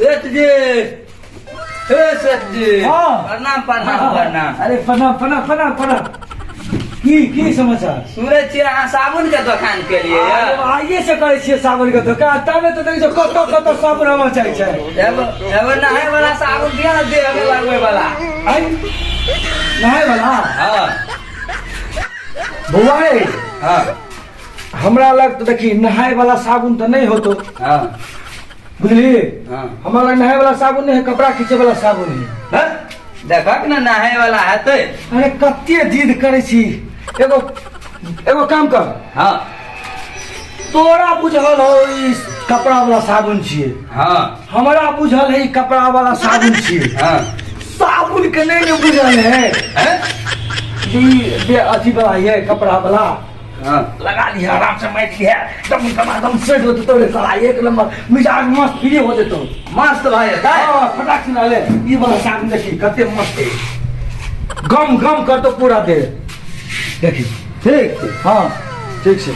सेठ जी, हे सेठ जी। हाँ। प्रणाम प्रणाम प्रणाम। अरे प्रणाम प्रणाम प्रणाम प्रणाम। की की समाचार? सुनै छियै अहाँ साबुन के दोकान केलियै अरे, आइए से करै छियै साबुन के दोकान। तबे तऽ देखै छियै कतऽ कतऽ साबुन आबऽ चाहै छै। एगो एगो नहाय वाला साबुन दिअ ने, देह में लगबै वाला। आइ नहाय वाला? हाँ। बौआ रे। हाँ। हमरा लग तऽ देखी नहाय वाला साबुन तऽ नहि होतो। हाँ। बुझली? हाँ। हमरा लग नहाय वाला साबुन नहि है, कपड़ा खींचे वाला साबुन है। हाँ? देखक ने, नहाय वाला हेतै। अरे कते जिद करै छी। एगो एगो काम कर। हाँ। तोरा बुझल हो ई कपड़ा वाला साबुन छियै? हाँ। हमरा बुझल है ई कपड़ा वाला साबुन छियै। हाँ। साबुन के नहीं ने बुझल है। हैं? जे ई बे अथी वाला है, कपड़ा वाला। हाँ। लगा लिया, आराम से माइट लिया, एकदम दमादम सेट होते तोरे साला, एक नंबर मिजाज मस्त फ्री हो जेतो। मस्त भऽ जेतै। हाँ, फटाक से ले ई वाला साबुन, देखी कते मस्त है, गम गम करतो पूरा देह, देखी। ठीक छै। हाँ, ठीक छै।